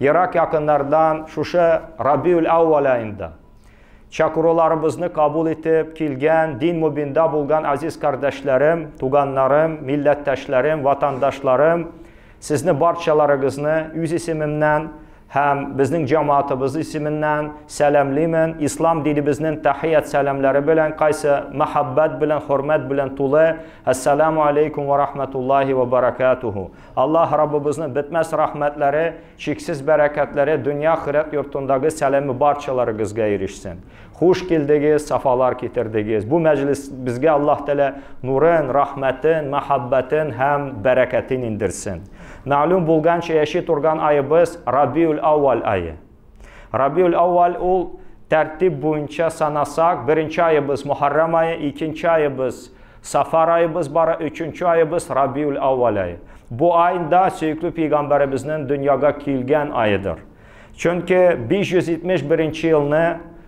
Ерак якыннардан шушы Рабиул Әүвәл аенда чакыруларыбызны кабул итеп килгән дин мубинда булган азиз кардәшләрем, туганнарым, милләттәшләрем, ватандашларым, сезне барчаларыгызны үз исемемнән һәм безнең җәмәгатебез исеменнән сәламлимен. Ислам динебезнең тәхият сәламләре белән, кайсы мәхәббәт белән, хөрмәт белән тулы. Ассаламу алейкум ва рахматуллахи ва баракатуху. Аллаһ Раббыбызның бетмәс рәхмәтләре, чиксез бәрәкәтләре дөнья ахирәт йортындагы сәламе барчаларыгызга ирешсен. Хуш килдегез, сафалар китердегез. Бу мәҗлес безгә Аллаһ Тәгалә нурын, рәхмәтен, мәхәббәтен һәм бәрәкәтен индерсен. Мәгълүм булганча, яши торган аебыз Рабиул Әүвәл ае. Рабиул Әүвәл ул тәртип буенча санасак, беренче аебыз Мухаррам ае, икенче аебыз Сафар аебыз бара, өченче аебыз Рабиул Әүвәл ае. Бу айда сөекле пәйгамбәребезнең дөньяга килгән аедыр. Чөнки 571 елны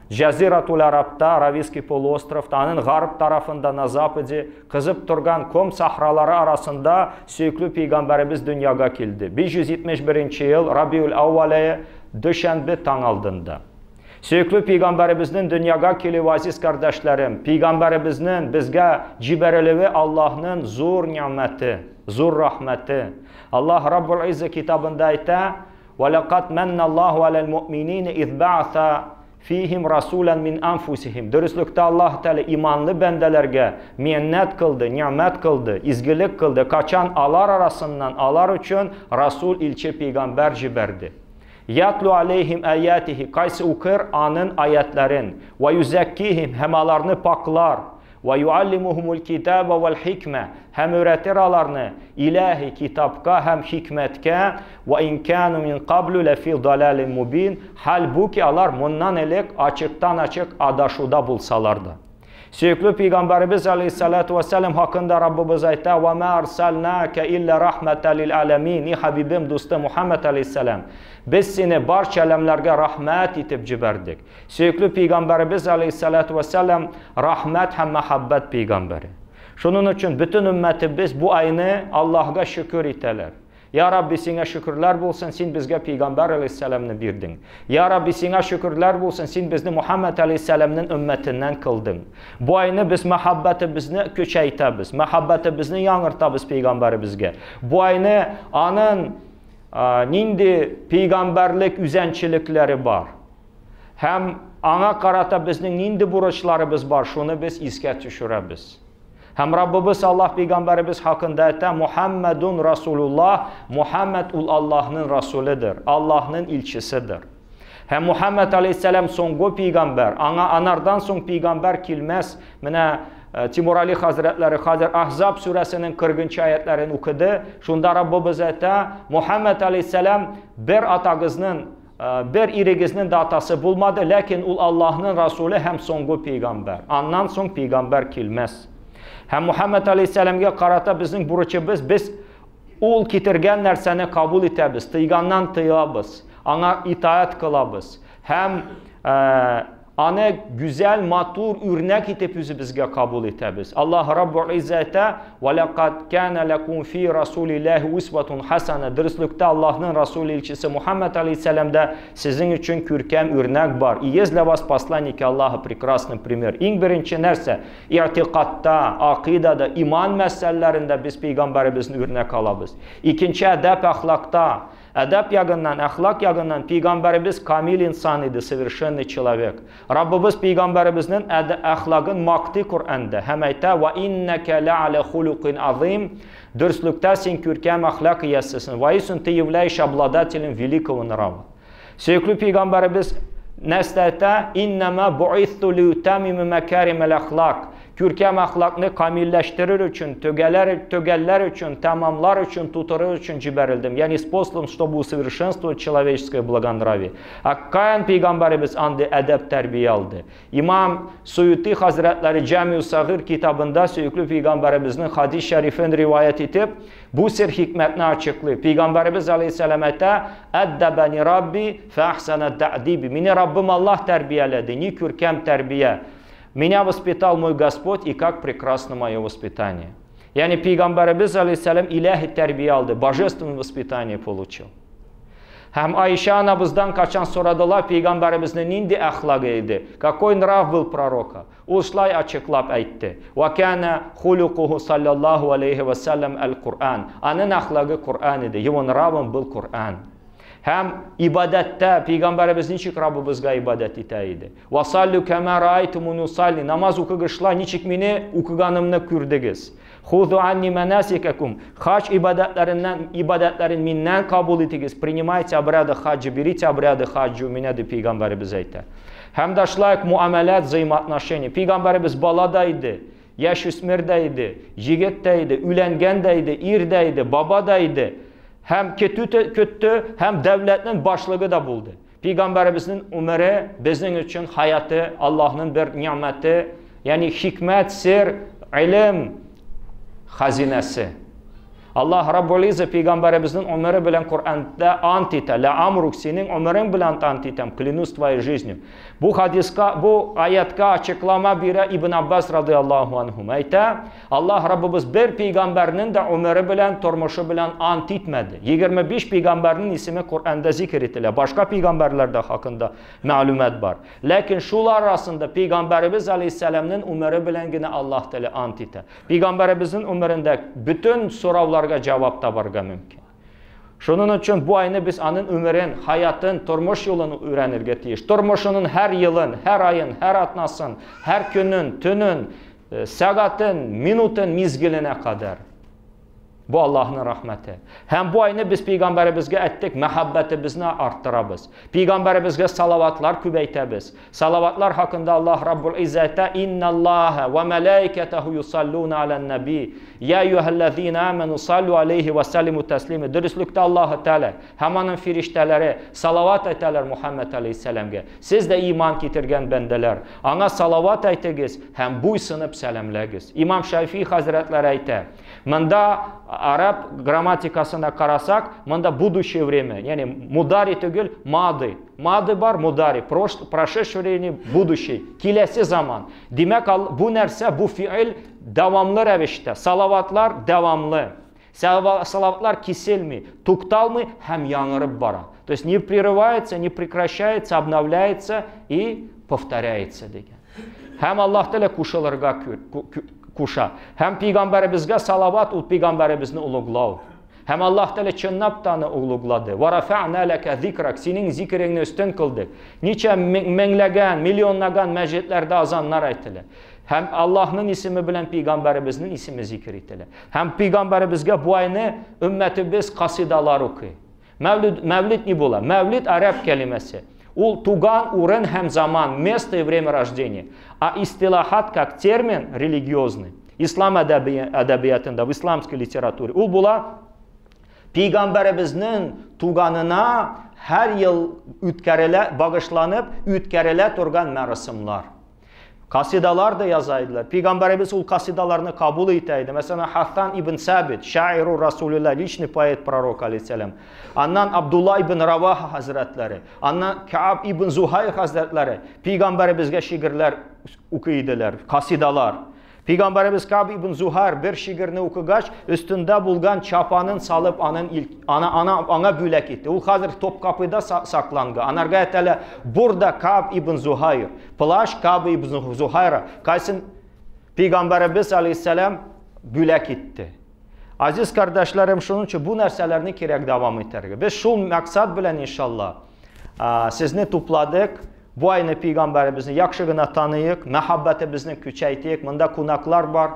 Җәзиратул Арабта, Аравийский полуостров, аның гарб тарафында на западе кызып торган ком сахралары арасында сөекле пәйгамбәребез дөньяга килде. 571 ел Рабиул Әүвәл ае дүшәмбе таң алдында. Сөекле пәйгамбәребезнең дөньяга килүе, азиз кардәшләрем, пәйгамбәребезнең безгә җибәрелүе Аллаһның зур ни'мәте, зур рәхмәте. Аллаһ Раббул Изза китабында әйтә: "Ва лакад манналлаһу алал муъминина из ба'са фихим расулан мин анфусихим". Дөреслектә Аллаһ Тәгалә иманлы бәндәләргә миннәт кылды, ни'мәт кылды, изгелек кылды. Качан алар арасыннан алар өчен Расул илче пәйгамбәр җибәрде. Ятлу алейхим аятихи, кайсы укыр анын аятларын, ва юзаккихим, һәм аларны паклар, ва юаллимухумул китаба вал хикмә, һәм өйрәтер аларны илаһи китапка һәм хикмәткә, ва ин кану мин каблу лафи далалин мубин, хәлбуки алар моннан элек ачыктан-ачык адашуда булсалар да. Сөекле пәйгамбәребез алейхиссалату вассалам хакында Раббыбыз әйтә: "Ва ма арсалнака илля рахматан лил аламин". И хабибем, дустым Мухаммад алейхиссалам, без сине барча әләмнәргә рәхмәт итеп җибәрдек. Сөекле пәйгамбәребез алейхиссалату вассалам рәхмәт һәм мәхәббәт пәйгамбәре. Шуның өчен бөтен өммәтебез бу айны Аллаһга шөкер итәләр. Я Рабби, сиңа шөкерләр булсын, син безгә пәйгамбәр алейхиссәламны бирдең. Я Рабби, сиңа шөкерләр булсын, син безне Мухаммад алейхиссәламның өммәтеннән кылдың. Бу айны без мәхәббәтебезне көчәйтәбез, мәхәббәтебезне яңартабыз пәйгамбәребезгә. Бу айны аның нинди пәйгамбәрлек үзәнчелекләре бар. Һәм аңа карата безнең нинди бурычларыбыз бар, шуны без искә төшерәбез. Һәм Раббыбыз Аллаһ пәйгамбәребез хакында әйтә: Мухаммадун Расулуллаһ, Мухаммад ул Аллаһның расулыдыр, Аллаһның илчеседер. Һәм Мухаммад алейхиссалам соңгы пәйгамбәр, аңа анардан соң пәйгамбәр килмәс. Менә Тимур Али хәзрәтләре хәзер Ахзаб сүрәсенең 40 аятларын укыды. Шунда Раббыбыз әйтә: Мухаммад алейхиссалам бер атагызның, бер ирегезнең дә атасы булмады, ләкин ул Аллаһның расулы һәм соңгы пәйгамбәр. Аннан соң пәйгамбәр килмәс. Һәм Мухаммад алейхиссәламгә карата безнең бурычыбыз, без ул китергән нәрсәне кабул итәбез, тыйганнан тыябыз, аңа итаать кылабыз. Һәм аны гүзәл, матур үрнәк итеп үзебезгә кабул итәбез. Аллаһ Раббул Иззә әйтә: "Ва лакад кана лакум фи расулиллаһи усватун хасана". Дөреслектә Аллаһның расул илчесе Мухаммад алейхиссәламда сезнең өчен күркәм үрнәк бар. И есть для вас посланники Аллаһа прекрасный пример. Иң беренче нәрсә, i'тикадта, акыйдада, иман мәсьәләләрендә без пәйгамбәребезне үрнәк алабыз. Икенче, әдәп әхлакта. Әдәп ягыннан, әхлак ягыннан пәйгамбәребез камил инсан иде, совершенный человек. Раббыбыз пәйгамбәребезнең әхлагын мактый Коръәндә һәм әйтә: "Ва иннака лa'ала хулукин азим". Дөреслектә син күркәм әхлак иясесең. Воистину ты являешься обладателем великого нрава. Сөекле пәйгамбәребез нәрсә әйтә? Иннама бу'исту лиутамима макаримал әхлак. Күркәм әхлакны камилләштерер өчен, төгәлләр өчен, тәмамлар өчен, тутырыр өчен җибәрелдем. Ягъни способом, чтобы усовершенствовать человеческое благонравие. Ә каян пәйгамбәребез андый әдәп тәрбия алды? Имам Суюти хәзрәтләре Җамиу Сагыр китабында сөекле пәйгамбәребезнең хадис шәрифен риваять итеп, бу сер хикмәтне ачыклый. Пәйгамбәребез алейһиссәлам әйтә: "Әддәбәни Рабби фәахсана тәъдиби". Мине Раббым Аллаһ тәрбияләде, ни күркәм тәрбия. Меня воспитал мой Господь, и как прекрасно мое воспитание. Ягъни пәйгамбәребез алейхиссалам илаһи тәрбия алды, божественное воспитание получил. Һәм Айша анабыздан качан сорадылар, пәйгамбәребезнең нинди әхлагы иде? Какой нрав был пророка? Ул шулай ачыклап әйтте. Ва кана хулукуху саллаллаху алейхи ва саллям аль-Кур'ан. Аның әхлагы Кур'ан иде. Его нравом был Кур'ан. Һәм ибадәттә пәйгамбәребез ничек Раббыбызга ибадәт итә иде? Ва саллю кама раайтумуни усалли. Намаз укыгышла ничек мине укыганымны күрдегез. Худу анни манасикакум. Хаҗ ибадәтләреннән ибадәтләрен миннән кабул итегез. Принимайте обряды хаджи, берите обряды хаджи у меня, дип пәйгамбәребез әйтә. Һәм дә шулай ук муамәләт, взаимоотношения. Пәйгамбәребез бала да иде, яшь үсмер дә иде, егет тә иде, үләнгән дә иде, ир дә иде, баба да иде. Һәм көтү көтте, һәм дәүләтнең башлыгы да булды. Пәйгамбәребезнең умере безнең өчен хаяты, Аллаһның бер ни'мәте, ягъни хикмәт, сер, илем хазинәсе. Аллаһ Раббул Изза пәйгамбәребезнең умере белән Коръәндә ант итә. Ла амрук, синең умерең белән ант итәм, клянусь твоей жизнью. Бу хадиска, бу аятка ачыклама бирә Ибн Аббас радиаллаһу анһу. Әйтә, Аллаһ Раббыбыз бер пәйгамбәрнең дә умере белән, тормышы белән ант итмәде. 25 пәйгамбәрнең исеме Коръәндә зикр ителә. Башка пәйгамбәрләр дә хакында мәгълүмат бар. Ләкин шулар арасында пәйгамбәребез алейһиссәламның умере белән генә Аллаһ Тәгалә ант итә. Пәйгамбәребезнең умерендә бөтен сорауларга җавап табарга мөмкин. Шуның өчен бу айны без аның өмерен, хаятын, тормыш юлын өйрәнергә тиеш. Тормышының һәр елын, һәр аен, һәр атнасын, һәр көнен, төнен, сәгатен, минутын, мизгеленә кадәр. Бу Аллаһның рәхмәте. Һәм бу айны без пәйгамбәребезгә әйттек, мәхәббәтебезне арттырабыз. Пәйгамбәребезгә салаватлар күбәйтәбез. Салаватлар хакында Аллаһ Раббул Иззә әйтә: "Инналлаһа ва малаикатаху юсаллуна алан наби. Я айюһаллазина аману саллу алейхи ва саллиму таслима." Дөреслектә Аллаһ Тәгалә һәм аның фирештәләре салават әйтәләр Мухаммад алейһиссәламгә. Сез дә иман китергән бәндәләр, аңа салават әйтегез һәм буйсынып сәламләгез. Имам Шафии хәзрәтләре әйтә: Монда араб грамматикасына карасак, монда будущее время, ягъни мудари түгел, мады. Мады бар, мудари, прошедшее время, будущее, киләсе заман. Димәк, бу нәрсә, бу фиил дәвамлы рәвештә, салаватлар дәвамлы. Салаватлар киселми, тукталмый һәм яңарып бара. То есть не прерывается, не прекращается, обновляется и повторяется дигән. Һәм Аллаһ Тәгалә кушылырга куша. Һәм пәйгамбәребезгә салават ул пәйгамбәребезне олуглау. Һәм Аллаһ Тәгалә чынлап та аны олуглады. Ва рафа'на лака зикрак, синең зикереңне өстен кылдык. Ничә меңләгән, миллионлаган мәчетләрдә азаннар әйтелә. Һәм Аллаһның исеме белән пәйгамбәребезнең исеме зикер ителә. Һәм пәйгамбәребезгә бу айны өммәтебез касидалар укый. Мәвлид, мәвлид ни була? Мәвлид араб кәлимәсе. Ул туган урын һәм заман, место и время рождения. А истилахат как термин религиозный, ислам әдәбиятында, в исламской литературе, ул була пәйгамбәребезнең туганына һәр ел үткәрелә, багышланып үткәрелә торган мәрасимлар. Касидалар да яза иделәр. Пәйгамбәребез ул касидаларны кабул итә иде. Мәсәлән, Хасан ибн Сабит, шаиру Расулилла, личный поэт пророка алейһиссәлам. Аннан Абдулла ибн Раваха хәзрәтләре, аннан Кааб ибн Зухайр хәзрәтләре пәйгамбәребезгә шигырьләр укый иделәр, касидалар. Пәйгамбәребез Кааб ибн Зухайр бер шигырьне укыгач, өстендә булган чапанын салып анын ана ана аңа бүләк итте. Ул хәзер Топкапыда сакланган. Анарга әйтәләр, бурда Кааб ибн Зухайр, плащ Кааб ибн Зухайра, кайсын пәйгамбәребез алейһиссәлам бүләк итте. Азиз кардәшләрем, шуның өчен бу нәрсәләрне кирәк дәвам итәргә. Без шул максат белән иншалла сезне тупладык. Бу айны пәйгамбәребезне яхшы гына таныйык, мәхәббәтебезне көчәйтик. Монда кунаклар бар,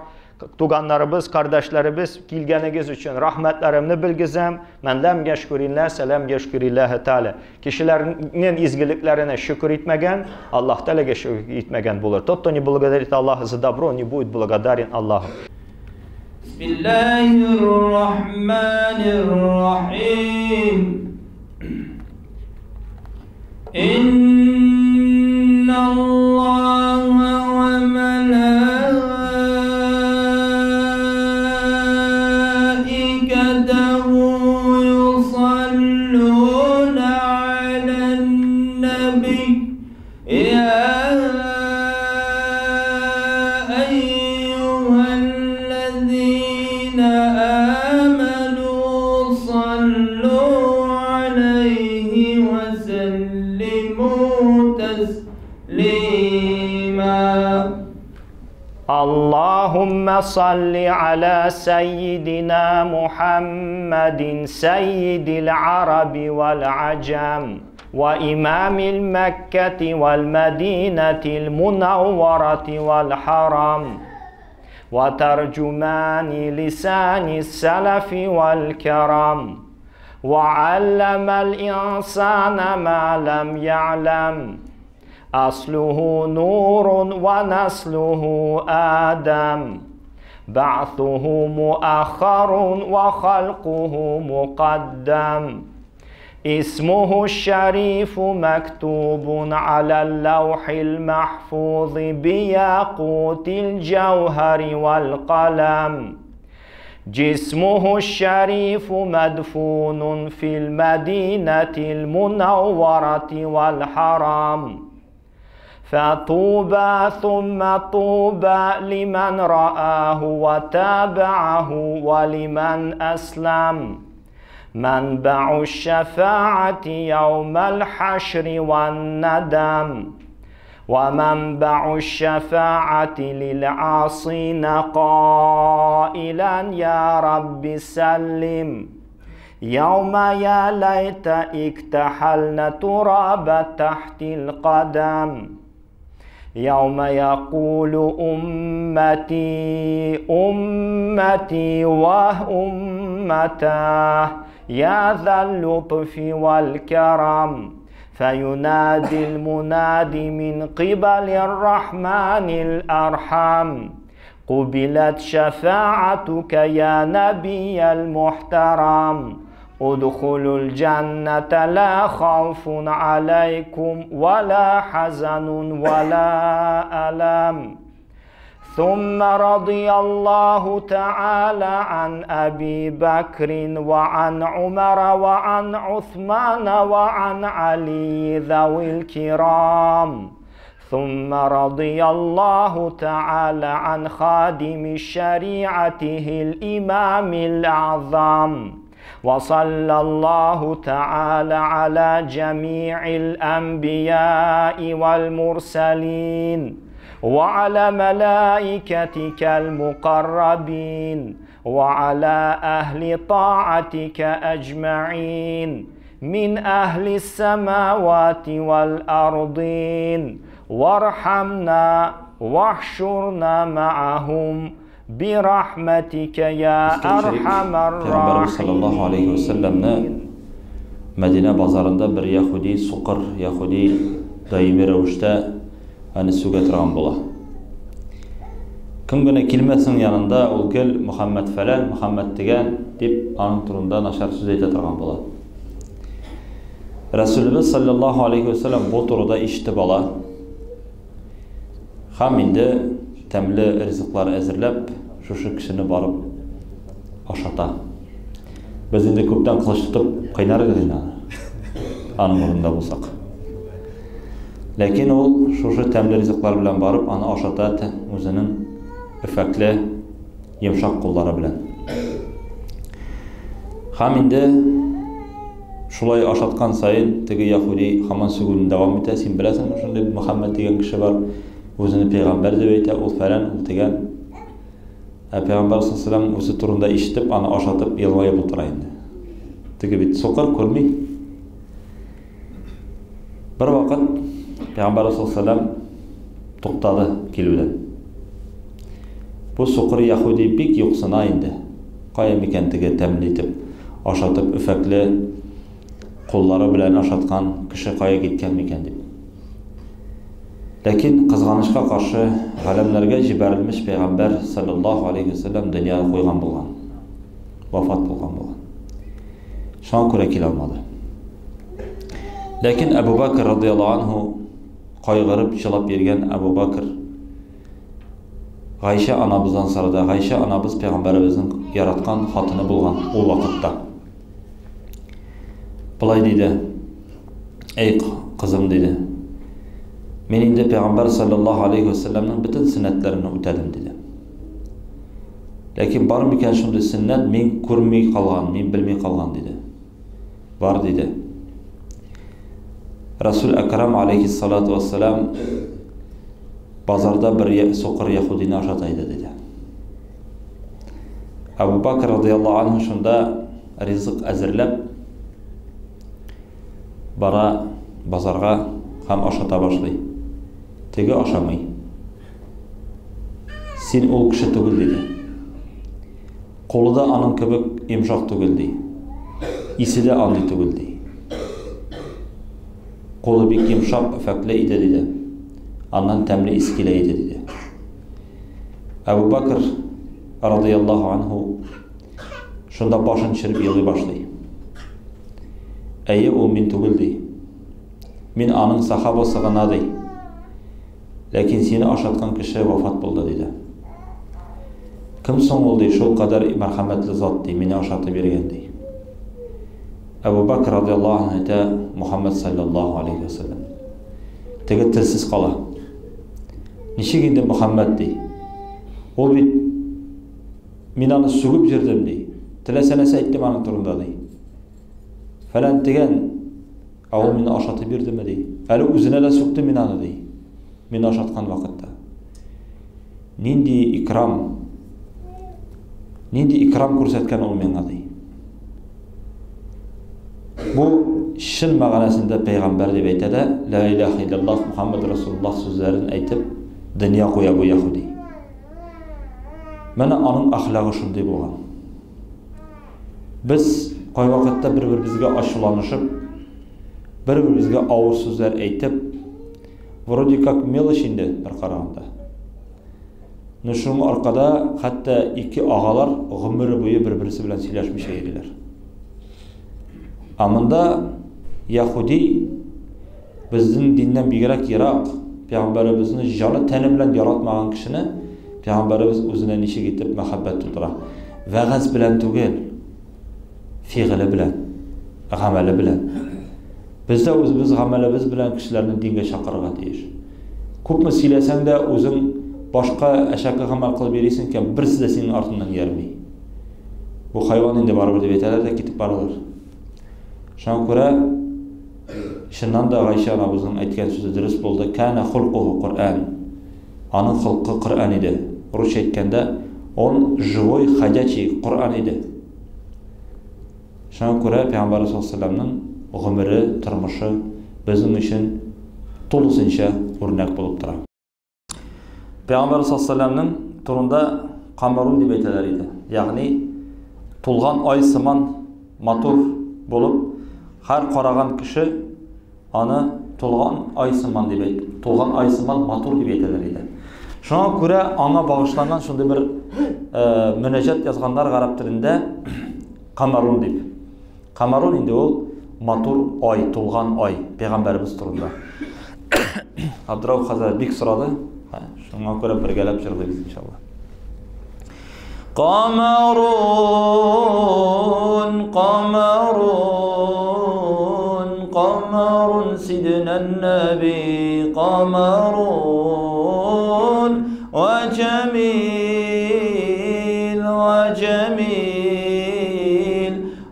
туганнарыбыз, кардәшләребез, килгәнегез өчен рәхмәтләремне белгезәм. Мән ләм яшкурилла, сәлам яшкуриллаһ тааля. Кешеләрнең изгелекләренә шөкер итмәгән, Аллаһ Тәгаләгә шөкер итмәгән булыр. Тот, кто не благодарит Аллаха за добро, не будет благодарен Аллаху. Бисмиллахир Рахманир Рахим. Инна Аллаха ва малаикатаху юсаллуна алан наби. Я аману саллу алейхи اللهم صل على سيدنا محمد سيد العرب والعجم وإمام المكة والمدينة المنورة والحرم وترجمان لسان السلف والكرم وعلم الإنسان ما لم يعلم أصله نور ونسله آدم بعثه مؤخر وخلقه مقدم اسمه الشريف مكتوب على اللوح المحفوظ بياقوت الجوهر والقلم جسمه الشريف مدفون في المدينة المنورة والحرم فطوبى ثم طوبى لمن رآه وتابعه ولمن أسلم منبع الشفاعة يوم الحشر والندم ومنبع الشفاعة للعاصين قائلا يا رب سلم يوم يا ليت اكتحلن تراب تحت القدم يوم يقول أمتي أمتي وأمتاه يا ذا اللطف والكرم فينادي المنادي من قبل الرحمن الأرحم قبلت شفاعتك يا نبي المحترم ادخلوا الجنة لا خوف عليكم ولا حزن ولا ألم. ثم رضي الله تعالى عن أبي بكر وعن عمر وعن عثمان وعن علي ذوي الكرام. ثم رضي الله تعالى عن خادم شريعته الإمام الأعظم. وصلى الله تعالى على جميع الأنبياء والمرسلين وعلى ملائكتك المقربين وعلى أهل طاعتك أجمعين من أهل السماوات والأرضين وارحمنا واحشرنا معهم برحمتك يا أرحم Peygamberimiz sallallahu aleyhi ve sellem'ne Medine bazarında bir Yahudi, suqır Yahudi daimi rəvişdə hani sügə торган була. Кем генә килмәсен янында, ул гел Мөхәммәд фәлән, Мөхәммәд дигән дип аның турында начар сүз әйтә торган була. Рәсүлебез саллаллаһу алейхи вә сәлләм бу турыда ишетеп ала. Һәм инде тәмле ризыклар әзерләп, шушы кешене барып ашата. Без инде күптән кылыч тотып кыйнар идек инде аны. Аның урынында булсак. Ләкин ул шушы тәмле ризыклар белән барып аны ашата үзенең эффектле йомшак куллары белән. Һәм инде шулай ашаткан саен теге яһүди һаман сүгүне дәвам итә. Син беләсеңме, шундый Мөхәммәд дигән кеше бар, үзене пәйгамбәр дип әйтә, ул фәлән, ул тегән. Ә пәйгамбәр саллаллаһу алейһи ва сәлләм үзе турында ишетеп, аны ашатып елмаеп утыра инде. Теге бит сукыр, күрми. Бер вакыт пәйгамбәр саллаллаһу алейһи ва сәлләм туктады килүдән. Бу сукыр яһүди бик юксына инде. Кая микән теге тәмле итеп ашатып, эффектле куллары белән ашаткан кеше кая киткән микән дип. Ләкин кызганычка каршы галәмнәргә җибәрелмеш пәйгамбәр саллаллаһу алейхи ва сәлләм дөньяны куйган булган. Вафат булган булган. Шуңа күрә килә алмады. Ләкин Әбу Бакр радияллаһу анһу кайгырып җылап йөргән Әбу Бакр Гайшә анабыздан сорады. Гайшә анабыз пәйгамбәребезнең яраткан хатыны булган ул вакытта. Былай диде: "Эй кызым, диде. Мин инде пәйгамбәр саллаллаһу алейхи ва сәлләмнең бөтен сөннәтләрен үтәдем, диде. Ләкин бар микән шундый сөннәт, мин күрми калган, мин белми калган, диде. Бар, диде. Расул Әкрам алейхиссалату вассалам базарда бер сукыр яһудины ашата иде, диде. Әбу Бакр радияллаһу анһу шунда ризык әзерләп бара базарга һәм ашата башлый. Теге ашамый. Син ул кеше түгел, диде. Кулы да аның кебек йомшак түгел, ди. Исе дә андый түгел, ди. Кулы бик йомшак, өфәкле иде, диде. Аннан тәмле ис килә иде, диде. Әбу Бакр радыяллаһу анһу шунда башын төшереп елый башлый. Әйе, ул мин түгел, ди. Мин аның сахабасы гына, ди. Ләкин сине ашаткан кеше вафат булды, диде. Кем соң ул, ди, шул кадәр мәрхәмәтле зат, ди, мине ашатып йөргән, ди. Әбу Бәкр радиаллаһу анһу әйтә, Мухаммад саллаллаһу алейхи вәсәлләм. Теге телсез кала. Ничек инде Мухаммад, ди. Ул бит мин аны сүгеп йөрдем, ди. Теләсә нәрсә әйттем аның турында, ди. Фәлән тегән, ә ул мине ашатып йөрдеме, ди. Әле үзенә дә сүктем мин аны, ди. Мине ашаткан вакытта. Нинди икрам, нинди икрам күрсәткән ул миңа, ди. Бу чын мәгънәсендә пәйгамбәр дип әйтә дә, ла илаһа иллаллаһ Мухаммад расулуллаһ сүзләрен әйтеп, дөнья куя бу яһүди. Менә аның әхлагы шундый булган. Без кайвакытта бер-беребезгә ачуланышып, бер-беребезгә авыр сүзләр әйтеп, вроде как мелочь инде бер караганда. Но шуның аркада хәтта ике агалар гомере буе бер-берсе белән сөйләшмичә йөриләр. Ә монда яһүди безнең диннән бигрәк ерак, пәйгамбәребезне җаны тәне белән яратмаган кешене пәйгамбәребез үзенә ничек итеп мәхәббәт тудыра. Вәгазь белән түгел, фигыле белән, гамәле белән. Без дә үзебез гамәлебез белән кешеләрне дингә чакырырга тиеш. Күпме сөйләсәң дә, үзең башка әшәке гамәл кылып йөрисең икән, берсе дә синең артыннан иярми. Бу хайван инде барыбер дип әйтәләр дә китеп баралар. Шуңа күрә чыннан да Гайшә анабызның әйткән сүзе дөрес булды. Кана хулкуху Коръән. Аның холкы Коръән иде. Русча әйткәндә, он живой ходячий Коръән иде. Шуңа күрә Пәйгамбәр саллаллаһу гомере, тормышы безнең өчен тулысынча үрнәк булып тора. Пәйгамбәр саллаллаһу турында камарун дип әйтәләр иде. Ягъни тулган ай сыман матур булып, һәр караган кеше аны тулган ай сыман дип әйт, тулган ай сыман матур дип әйтәләр иде. Шуңа күрә аңа багышланган шундый бер мөнәҗәт язганнар гарәп телендә камарун дип. Камарун инде ул матур ай, тулган ай, пәйгамбәребез турында. Абдурауф хәзрәт бик сорады. Шуңа күрә бергәләп җырлыйбыз иншалла. Камарун, камарун, камарун сидна наби, камарун, ва джамил, ва джамил,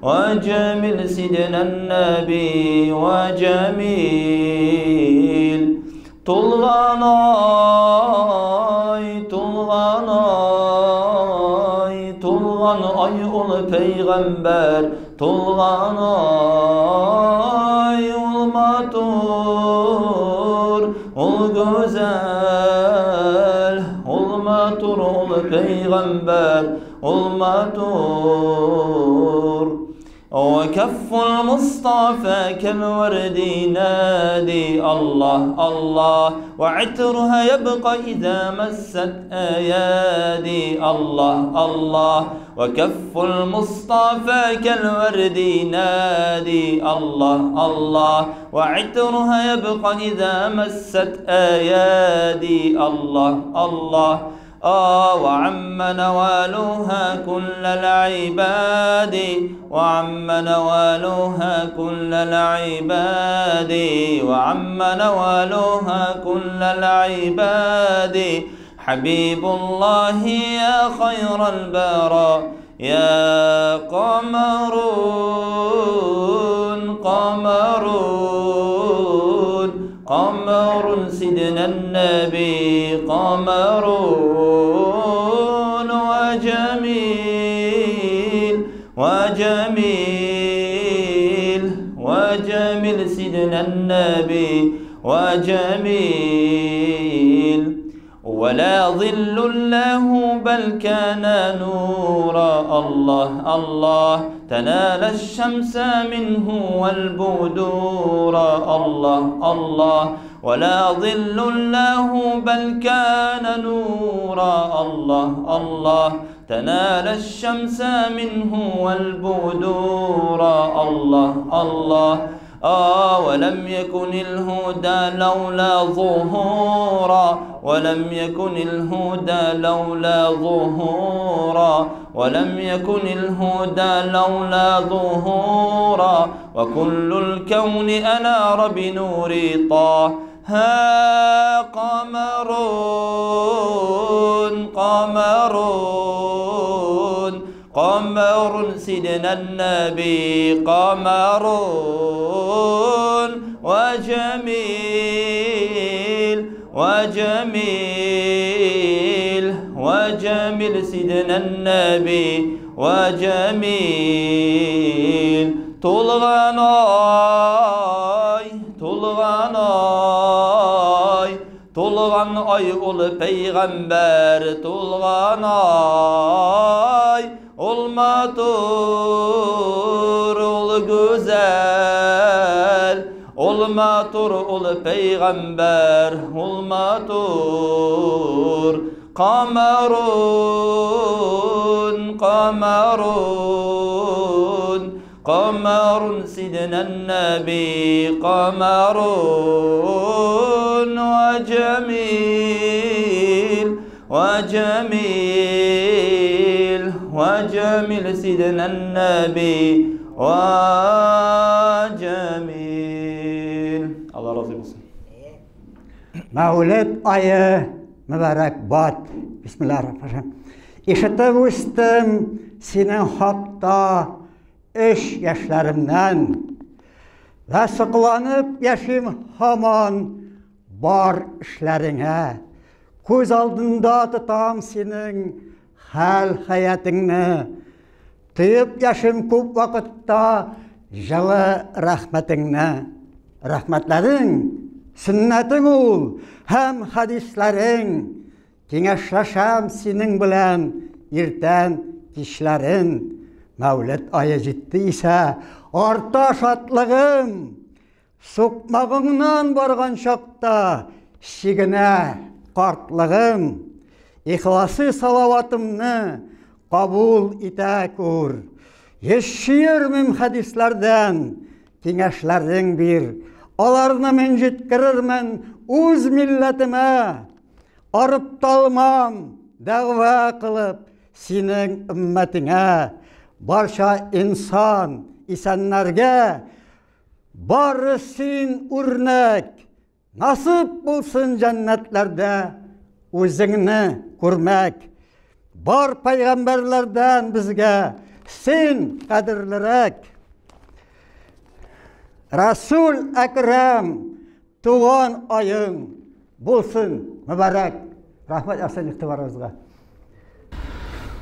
ва джамил сидна наби, ва джамил. Тулган ай, тулган ай, тулган ай ул пәйгамбәр, тулган ай ул матур, ул гүзәл, ул матур ул пәйгамбәр, ул матур. وكف المصطفى كالورد ينادي الله الله، وعطرها يبقى إذا مست أيادي الله الله، وكف المصطفى كالورد ينادي الله الله، وعطرها يبقى إذا مست أيادي الله الله. وعم نوالها كل العباد، وعم نوالها كل العباد، وعم نوالها كل العباد. حبيب الله يا خير البراء، يا قمرون قمرون قمر سيدنا النبي قمر وجميل وجميل وجميل سيدنا النبي وجميل. ولا ظل له بل كان نورا الله الله، تنال الشمس منه والبدور الله الله. ولا ظل له بل كان نورا الله الله، تنال الشمس منه والبدور الله الله. ولم يكن الهدى لولا ظهورا، ولم يكن الهدى لولا ظهورا، ولم يكن الهدى لولا ظهورا. وكل الكون أنار بنور طه. قمر قمر قمر سيدنا النبي قمر وجميل وجميل وجميل سيدنا النبي وجميل. تلغان آي تلغان آي تلغان آي ul peygamber تلغان آي ol matur ol güzel ol matur ol peygamber ol matur. Kamerun kamerun قمر سيدنا النبي قمر وجميل وجميل وجميل سيدنا النبي وجميل. Allah razı olsun. Mevlid ayı mübarek bat. Bismillahirrahmanirrahim. İşitip üstüm senin hakta 3 yaşlarımdan ve sıqlanıp yaşım haman bar işlerine. Көз алдында tutam senin hal hayatыңны. Тыйып yaşım көп вакытта жылы рәхмәтеңне. Рәхмәтләрең, сөннәтең ул һәм хәдисләрең. Киңәшләшәм синең белән иртән кичләрен. Мәүлид айы җитте исә, арта шатлыгым. Сукмагыңнан барган чакта чигенә картлыгым. Ихласы салаватымны кабул итә күр. Еш йөрмим хәдисләрдән, киңәшләрең бир. Аларны мин җиткерермен үз милләтемә. Арып талмам, дәгъва кылып синең өммәтеңә. Барша инсан, исәннәргә бары син үрнәк. Насып булсын җәннәтләрдә үзеңне күрмәк. Бар пайгамбарлардан безгә син кадерлерәк. Расул Әкрәм туган аең булсын мөбарәк. Рәхмәт яусын игътибарыгызга.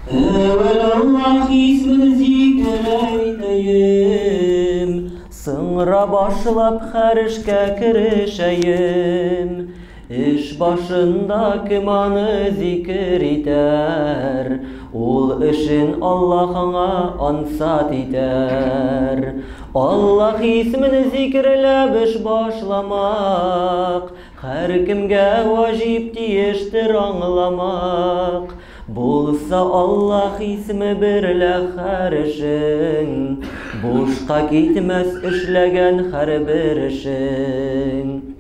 Әвәл Аллах исмен зикер әйтәем, сыңра башлап һәр эшкә керешәем. Эш башында кем аны зикер итәр, ул эшен Аллаһ аңа ансат итәр. Аллаһ исмен зикерләп эш башламак, һәр кемгә ваҗиб тиештер аңламак. Булса Аллаһ исме берлә һәр эшең, бушка китмәс эшләгән һәрбер эшең.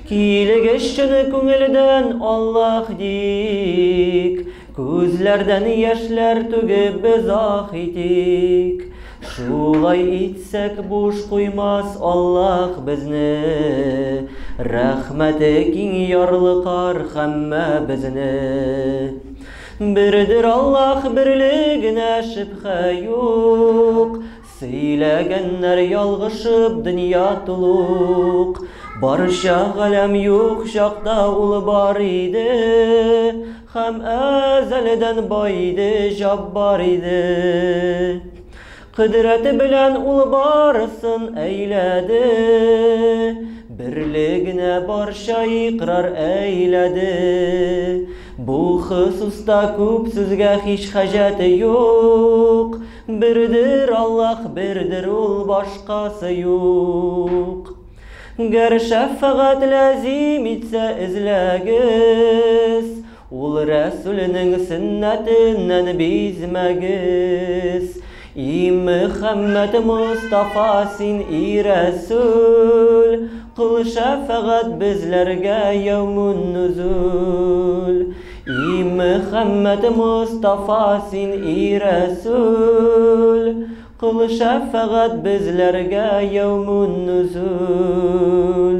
Килегез чын күңелдән Аллаһ дик, күзләрдән яшьләр түгеп без ах итик. Шулай итсәк буш куймас Аллаһ безне, рәхмәте киң ярлыкар һәммә безне. Бердер Аллаһ берлегенә шөбһә юк, сөйләгәннәр ялгышып дөнья тулук. Барча галәм юк чакта ул бар иде, һәм әзәлдән бай иде, җаббар иде. Кодрәте белән ул барысын әйләде, берлегенә барча икърар әйләде. Бу хосуста күп сүзгә һич хаҗәте юк, бердер Аллаһ, бердер ул, башкасы юк. Гәр шәфәгать ләзим итсә эзләгез, ул Рәсүленең сөннәтеннән бизмәгез. И Мөхәммәд Мостафа, син и Рәсүл, кыл шәфәгать безләргә яумун нузул. И Мөхәммәд Мостафа, син и Рәсүл, кыл шәфәгать безләргә яумун нузул.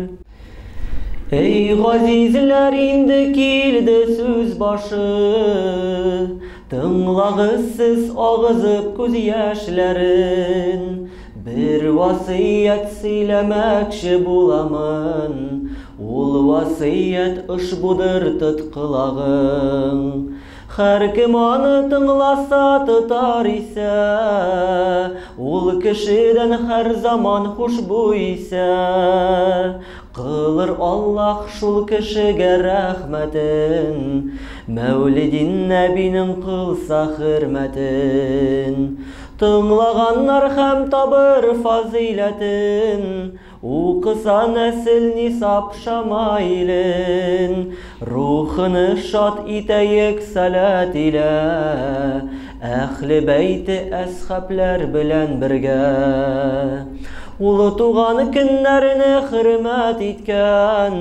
Эй газизләр, инде килде сүз башы, тыңлагыз сез агызып күз яшьләрен. Бер васыять сөйләмәкче буламын, ул васыять ошбудыр, тот колагың. Һәркем аны тыңласа тотар исә, ул кешедән һәр заман хушбу исә. Кылыр Аллаһ шул кешегә рәхмәтен, Мәүлидин нәбинең кылса хөрмәтен. Тыңлаганнар һәм табыр фазыйләтен, укыса нәсел нисап шамаилен. Рухыны шат итәек салат илә, әхле бәйте әсхаблар белән бергә. Ул туган көннәрне хөрмәт иткән,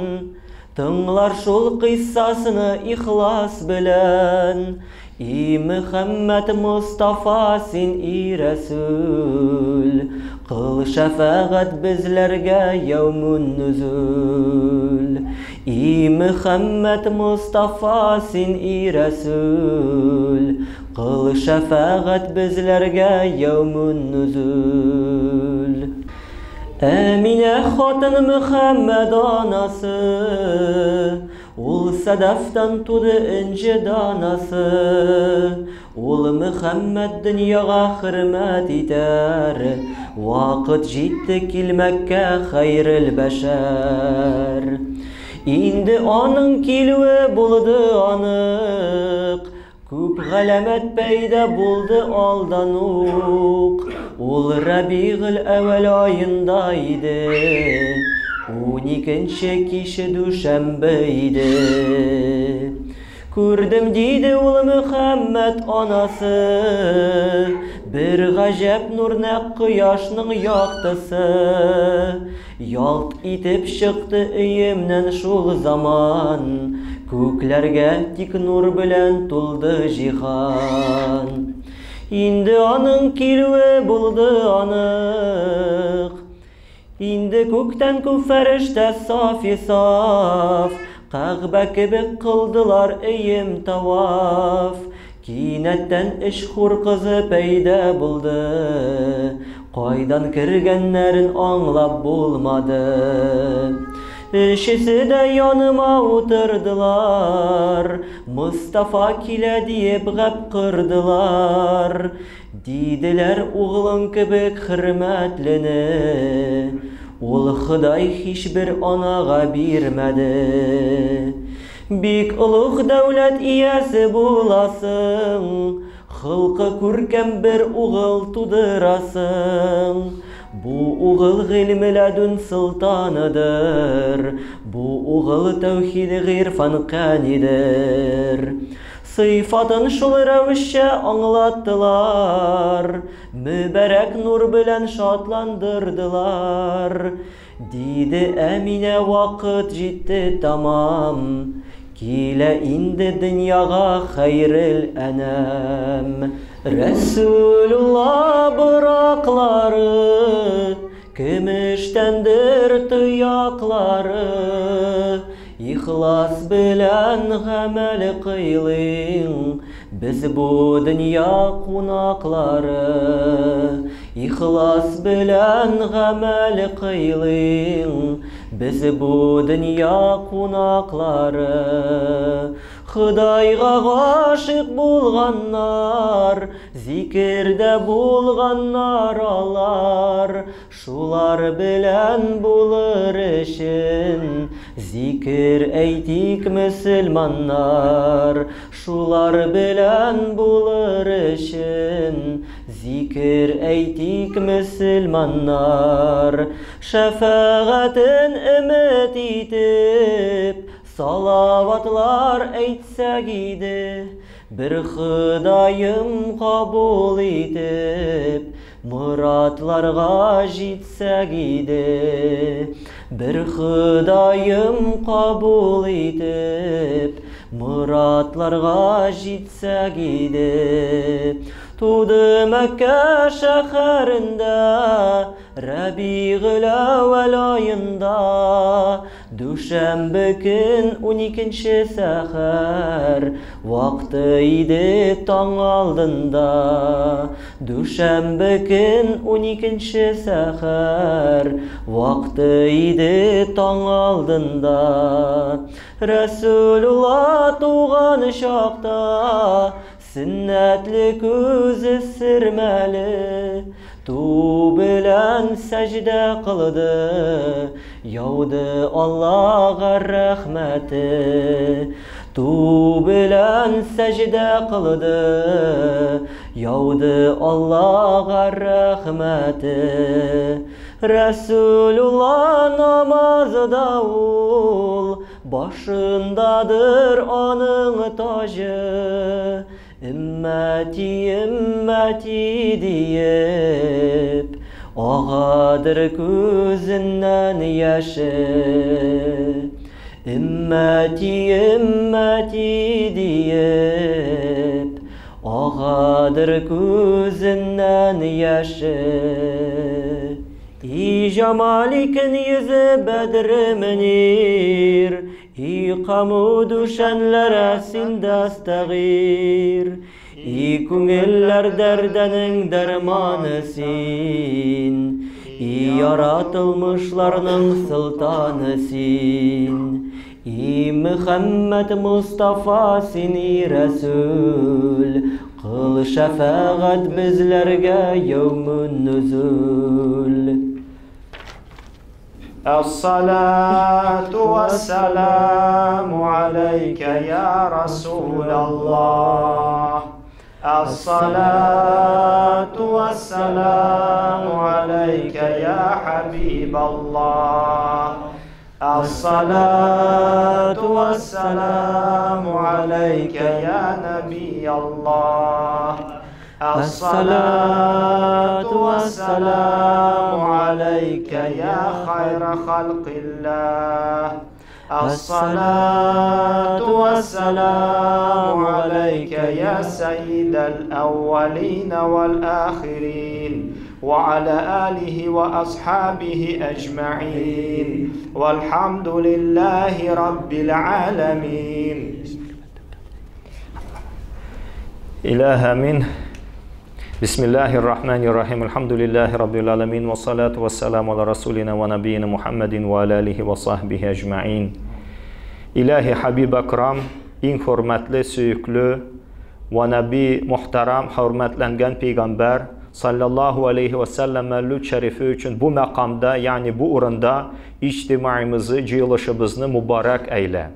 тыңлар шул кыйссасыны ихлас белән. И Мөхәммәд Мостафа, син и Рәсүл, кыл шәфәгать безләргә яумун нузул. И Мөхәммәд Мостафа, син и Рәсүл, кыл шәфәгать безләргә яумун нузул. Әминә хатын Мөхәммәд анасы, ул сәдәфтән туды энҗе данасы. Ул Мөхәммәд дөньяга хөрмәт итәр, вакыт җитте килмәккә хәйрел бәшәр. Инде аның килүе булды анык, күп галәмәт пәйда булды алдан ук. Ул Рабигыл әүвәл аенда иде, 12-нче киче дүшәмбе иде. Күрдем, диде ул Мөхәммәд анасы, бер гаҗәп нур нәкъ кояшның яктысы. Ялт итеп чыкты өемнән шул заман, күкләргә тик нур белән тулды җиһан. Инде аның килүе булды анык, инде күктән күп фәрештә сафи саф, Кәгъбә кебек кылдылар өем таваф. Кинәттән өч хур кызы пәйда булды, кайдан кергәннәрен аңлап булмады. Өчесе дә яныма утырдылар, Мостафа килә диеп гәп кырдылар. Диделәр углың кебек хөрмәтлене, ул Ходай һичбер анага бирмәде. Бик олуг дәүләт иясе буласың, холкы күркәм бер угыл тудырасың. Бу угыл гыйльме ләдүн солтаныдыр, бу угыл тәүхид гыйрфан канидер. Сыйфатын шул рәвешчә аңлаттылар, мөбарәк нур белән шатландырдылар. Диде Әминә, вакыт җитте тамам, килә инде дөньяга хәйрел әнәм. Рәсүлулла бураклары, көмештәндер тояклары, ихлас белән гамәл кыйлыйң, без бу дөнья кунаклары. Ихлас белән гамәл кыйлыйң, без бу дөнья кунаклары. Ходайга гашыйк булганнар, зикердә булганнар алар. Шулар белән булыр өчен зикер әйтик, мөселманнар. Шулар белән булыр өчен зикер әйтик, мөселманнар. Шәфәгатен өмет итеп, салаватлар әйтсәк иде. Бер Ходаем кабул итеп, морадларга җитсәк иде. Бер Ходаем кабул итеп, морадларга җитсәк иде. Туды Мәккә шәһәрендә, Рәбигөл әүвәл аенда, дүшәмбе көн 12 сәхәр, вакыты иде таң алдында. Дүшәмбе көн 12 сәхәр, вакыты иде таң алдында. Рәсүлулла туган чакта, сөннәтле күзе сөрмәле, ту белән сәҗдә кылды, яуды Аллага рәхмәте. Ту белән сәҗдә кылды, яуды Аллага рәхмәте. Рәсүлулла намазда ул, башындадыр аның таҗы. Өммәти, өммәти диеп, агадыр күзеннән яше. Өммәти, өммәти диеп, агадыр күзеннән яше. И җамаликен йөзе Бәдре Мөнир, и каму дүшәнләрә син дәстәгир. И күңелләр дәрдәнең дәрманы син, и яратылмышларның солтаны син. И Мөхәммәд Мустафа син и Рәсүл, кыл шәфәгать безләргә яумун нузул. الصلاة والسلام عليك يا رسول الله. الصلاة والسلام عليك يا حبيب الله. الصلاة والسلام عليك يا نبي الله. الصلاة والسلام عليك يا خير خلق الله. الصلاة والسلام عليك يا سيد الأولين والآخرين وعلى آله وأصحابه أجمعين والحمد لله رب العالمين. إله آمين. بسم الله الرحمن الرحيم. الحمد لله رب العالمين والصلاة والسلام على رسولنا ونبينا محمد وعلى آله وصحبه أجمعين. İlahi Habib Akram, иң хөрмәтле, сөекле вә Нәби мөхтәрәм, хөрмәтләнгән пәйгамбәр саллаллаһу алейхи вә сәлләм мәллүд шәрифе өчен бу мәкамда, ягъни бу урында иҗтимаимызы, җыелышыбызны мөбарәк әйлә.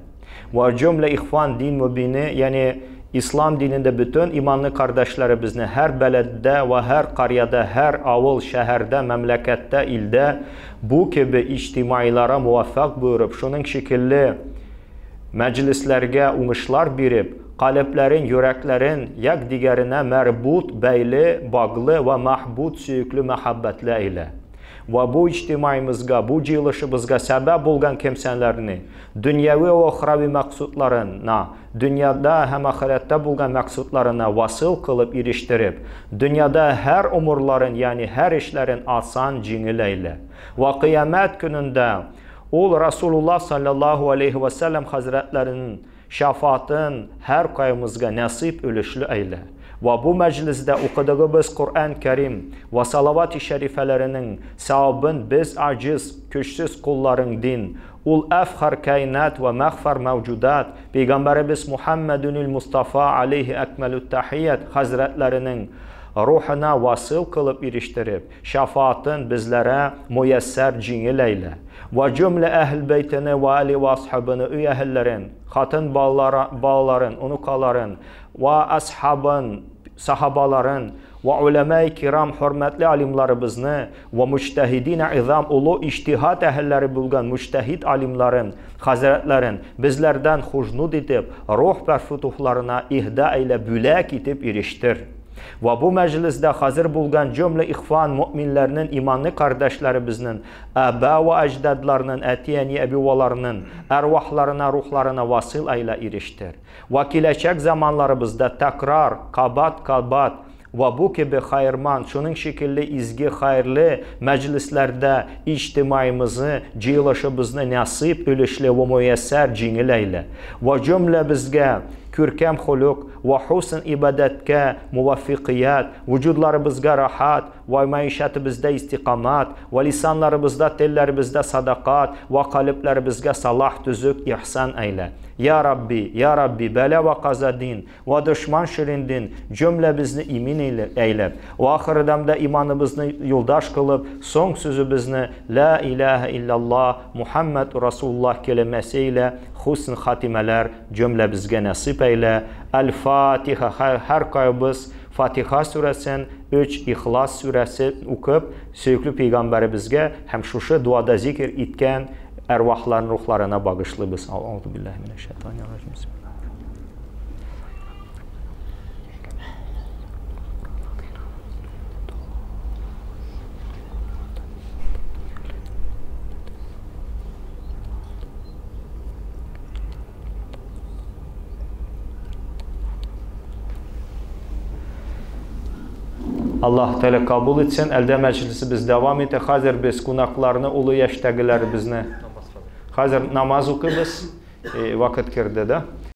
Вә җөмлә ихван дин мөбине, ягъни İslam dinində bütün imanlı kardeşlerimizni hər bələddə və hər qaryada, hər avul, şəhərdə, məmləkətdə, ildə bu kimi ictimailara muvaffaq buyurub, şunun şəkilli məclislərə uğuşlar verib, qalblərin, yürəklərin yak digərinə mərbut, bəyli, bağlı və məhbud, süyüklü məhəbbətli eylə. Və bu ictimaimizə, bu cıyılışımızğa səbəb olğan kimsələrini dünyəvi və uxravi məqsudlarına, dünyada həm axirətdə bulğan məqsudlarına vasıl qılıb irişdirib, dünyada hər umurların, yəni hər işlərin asan, cingil eylə. Və qiyamət günündə ol Rasulullah sallallahu aleyhi və səlləm həzrətlərinin şəfaatın hər qayımızğa nəsib ülüşlü eylə. Вә бу мәҗлестә укыдыгыбыз Коръән Кәрим вә салавати шәрифәләренең савабын без аҗиз, көчсез колларың дин, ул әфхар каинат вә мәгъфар мәүҗудат, пәйгамбәребез Мухәммәдүнил Мустафа алейһи әкмәлүт тәхият хәзрәтләренең рухына васыл кылып ирештереп, шәфаатын безләрә мөяссәр җиңел әйлә. Вә җөмлә әһел бәйтене вә али вә асхабыны өй әһелләрен, хатын балаларын, онукаларын, Вә асхабын, сахабаларын, вә уләмәи кирам, хөрмәтле алимларыбызны, вә муҗтәһидин изам, олы иҗтиһад әһелләре булган муҗтәһид алимларын, хәзрәтләрен, безләрдән хужнуд итеп, рух пәрфутухларына иһда әйлә, бүләк итеп ирештер. Вә бу мәҗлестә хазир булган җөмлә ихван мөэминләрнең, иманлы кардәшләребезнең, әба вә әҗдадларның, әти-әни, әби-бабаларының әрвахларына, рухларына васил әйлә, ирештер. Вә киләчәк заманларыбызда тәкрар, кабат-кабат, вә бу кеби хәерман, шуның шикелле изге, хәерле мәҗлесләрдә иҗтимаемызны, җыелышыбызны нәсыйп өлешле вә мөяссәр җиңел әйлә. Вә җөмләбезгә күркәм холык вә хөсн ибадәткә муваффикыять, вөҗудларыбызга рәхәт вә мәишәтебездә истикамәт, вә лисанларыбызда, телләребездә садакать, вә калебләребезгә салах, төзек, ихсан әйлә. Я Рабби, я Рабби, бәла вә казадин, вә дошман шириндин җөмләбезне имин әйләп, вә ахырдамда иманыбызны юлдаш кылып, соң сүзебезне Лә иләһә илляллаһ, Мухәммәд Расулуллаһ кәлимәсе илә хөсн хатимәләр җөмләбезгә нәсыйп әйлә. Әл-Фатиха. Һәркайбыз Фатиха сүрәсен, өч Ихлас сүрәсе укып, сөекле пәйгамбәребезгә һәм шушы дуада зикер иткән әрвахларын рухларына багышлыйбыз. Аузу биллаһи минәш шайтанир раҗим. Аллаһ Тәгалә кабул итсен. Әлдә мәҗлесебез дәвам итә. Хәзер без кунакларны, олы яшьтәгеләребезне хәзер намаз укыйбыз. Вакыт керде, да?